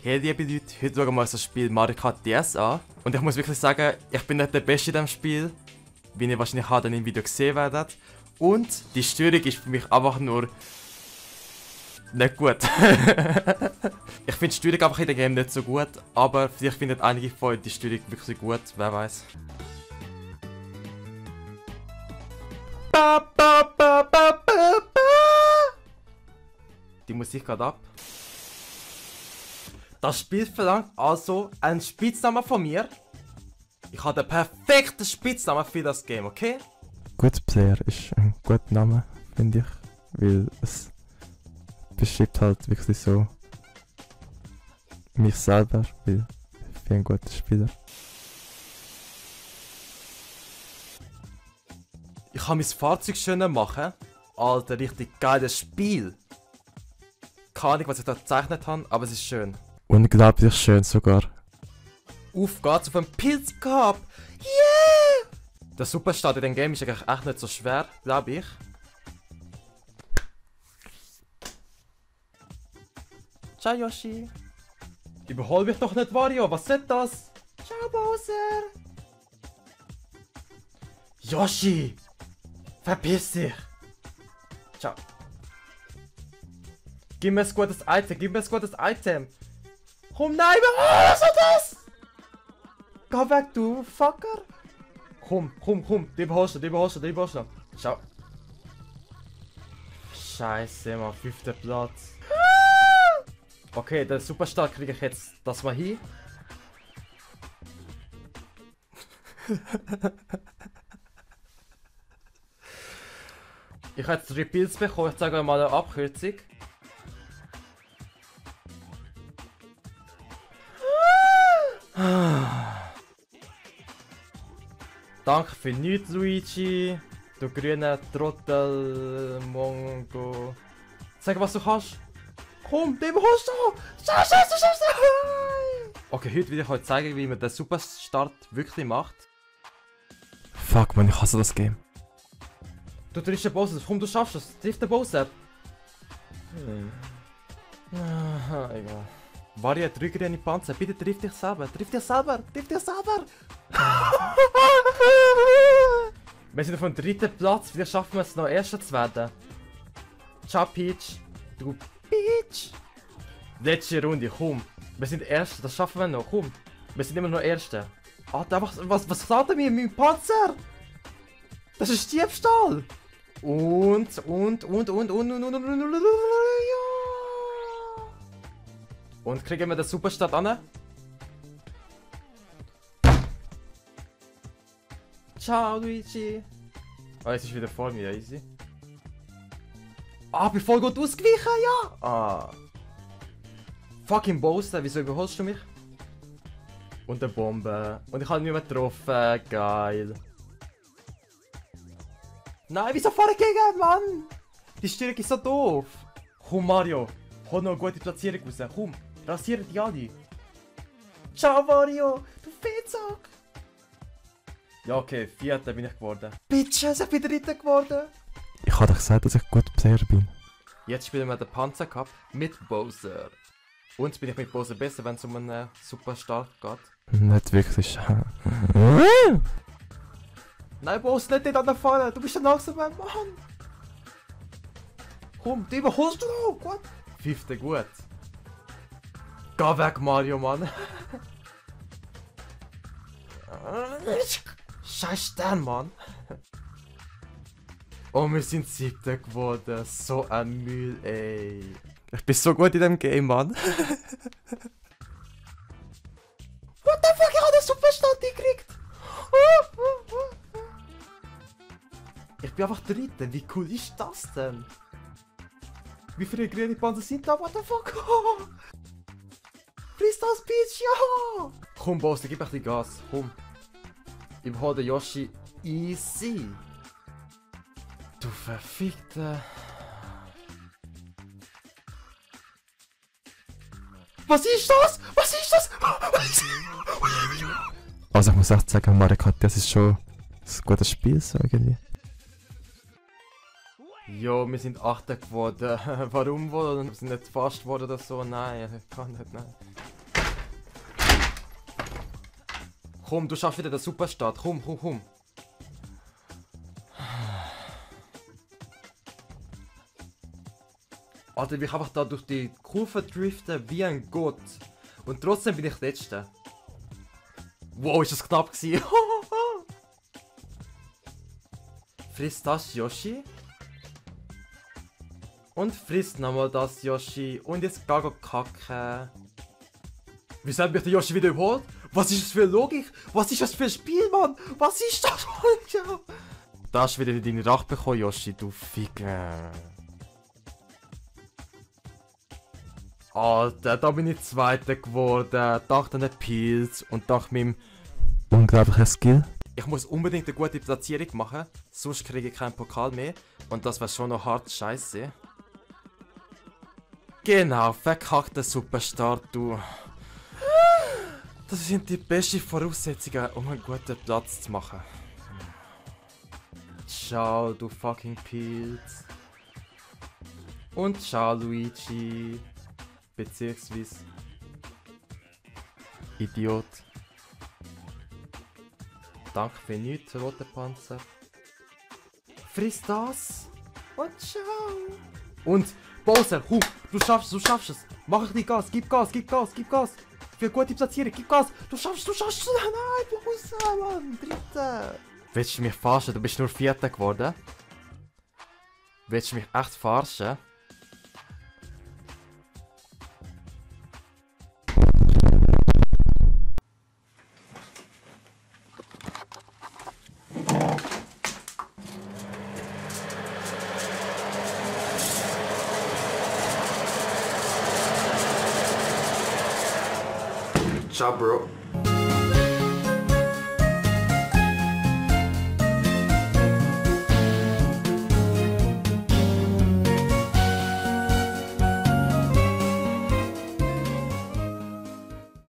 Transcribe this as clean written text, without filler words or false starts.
Hey liebe Leute, heute schauen wir mal das Spiel Mario Kart DS an. Und ich muss wirklich sagen, ich bin nicht der Beste in diesem Spiel, wie ihr wahrscheinlich dann im Video gesehen werdet. Und die Steuerung ist für mich einfach nur nicht gut. Ich finde die Steuerung einfach in dem Game nicht so gut, aber vielleicht finden einige von euch die Steuerung wirklich gut, wer weiß. Die Musik geht ab. Das Spiel verlangt also einen Spitznamen von mir. Ich habe den perfekten Spitznamen für das Game, okay? Gut Player ist ein guter Name, finde ich, weil es beschreibt halt wirklich so mich selber, weil ich bin ein guter Spieler. Ich kann mein Fahrzeug schöner machen. Alter, richtig geiles Spiel. Keine Ahnung, was ich da gezeichnet habe, aber es ist schön. Unglaublich schön sogar. Auf geht's auf einen Pilzcup! Yeah! Der Superstart in dem Game ist eigentlich echt nicht so schwer, glaube ich. Ciao Yoshi! Überhol mich doch nicht, Wario, was ist das? Ciao Bowser! Yoshi! Verpiss dich! Ciao! Gib mir ein gutes Item, gib mir ein gutes Item! Komm, nein, was ist das? Geh weg, du Fucker! Komm, die überholst du. Ciao. Scheiße, Mann, 5. Platz. Okay, den Superstar kriege ich jetzt das mal hin. Ich habe jetzt 3 Pilze bekommen, ich zeige euch mal eine Abkürzung. Danke für nichts, Luigi. Du grüner Trottel, Mongo. Sag, was du kannst. Komm, den bekommst du! Scheiße! Okay, heute will ich euch zeigen, wie man den Superstart wirklich macht. Fuck man, ich hasse das Game. Du triffst den Boss, komm, du schaffst es. Triff den Boss ab. Egal. Wario, drücke dir in die Panzer. Bitte triff dich selber. Wir sind auf dem 3. Platz. Vielleicht schaffen wir es noch Erster zu werden. Ciao, Peach. Du Peach. Letzte Runde, komm. Wir sind Erster, das schaffen wir noch. Komm. Wir sind immer noch Erster. Alter, was sagt er mir mit dem Panzer? Das ist Diebstahl. Und. Ja. Und kriegen wir den Superstart an? Ciao, Luigi. Oh, jetzt ist wieder vor mir, easy. Ah, bin voll gut ausgewichen, ja! Ah. Fucking Bowser, wieso überholst du mich? Und eine Bombe. Und ich habe nicht mehr getroffen, geil. Nein, wieso fahre ich gegen, Mann? Die Steuerung ist so doof. Komm, Mario. Hol noch eine gute Platzierung raus. Komm, rasiere die alle. Ciao, Mario. Du Fettsack. Ja, okay, 4. bin ich geworden. Bitches, ich bin 3. geworden. Ich habe doch gesagt, dass ich ein guter Player bin. Jetzt spielen wir den Panzer Cup mit Bowser. Und bin ich mit Bowser besser, wenn es um einen Superstar geht? Nicht wirklich. Nein, Bowser, nicht anfahren. Du bist ein langsamer Mann. Komm, die überholst du noch. Gut. 5. gut. Geh weg, Mario, Mann. Scheiß Stern, Mann. Oh, wir sind 7. geworden. So ein Müll, ey. Ich bin so gut in dem Game, Mann. What the fuck, ich habe den Superstand gekriegt. Ich bin einfach 3. Wie cool ist das denn? Wie viele grüne Panzer sind da? What the fuck? Friss das, Peach, ja! Komm, Bowser, gib ein bisschen Gas. Komm. Überhol den Yoshi easy. Du verfickte. Was ist das? Also ich muss echt sagen, Mario Kart, das ist schon ein gutes Spiel, so irgendwie. Jo, wir sind 8. geworden. Warum wohl? Wir sind nicht fast geworden oder so? Nein, kann nicht, nein. Komm, du schaffst wieder den Superstart. Komm, komm, komm. Alter, wie ich einfach da durch die Kurve driften wie ein Gott. Und trotzdem bin ich Letzter. Wow, ist das knapp gewesen. Frisst das Yoshi. Und frisst nochmal das Yoshi. Und jetzt gar kacke. Wieso hat mich der Yoshi wieder überholt? Was ist das für Logik? Was ist das für ein Spiel, Mann? Was ist das? Da hast du wieder deine Rache bekommen, Yoshi, du Ficker. Alter, da bin ich Zweiter geworden. Dank den Pilz und dank meinem Unglaublicher Skill. Ich muss unbedingt eine gute Platzierung machen, sonst kriege ich keinen Pokal mehr. Und das wäre schon noch hart scheiße. Genau, verkackter Superstart, du. Das sind die besten Voraussetzungen, um einen guten Platz zu machen. Ciao, du fucking Pilz. Und ciao, Luigi. Beziehungsweise Idiot. Danke für nichts, roter Panzer. Friss das und ciao. Und Bowser, du schaffst es. Mach ein bisschen Gas, gib Gas. Für eine gute Platzierung, gib Gas. Du schaffst es. Nein, du musst Mann. Dritter. Willst du mich verarschen? Du bist nur Vierter geworden. Willst du mich echt verarschen? Ciao, Bro.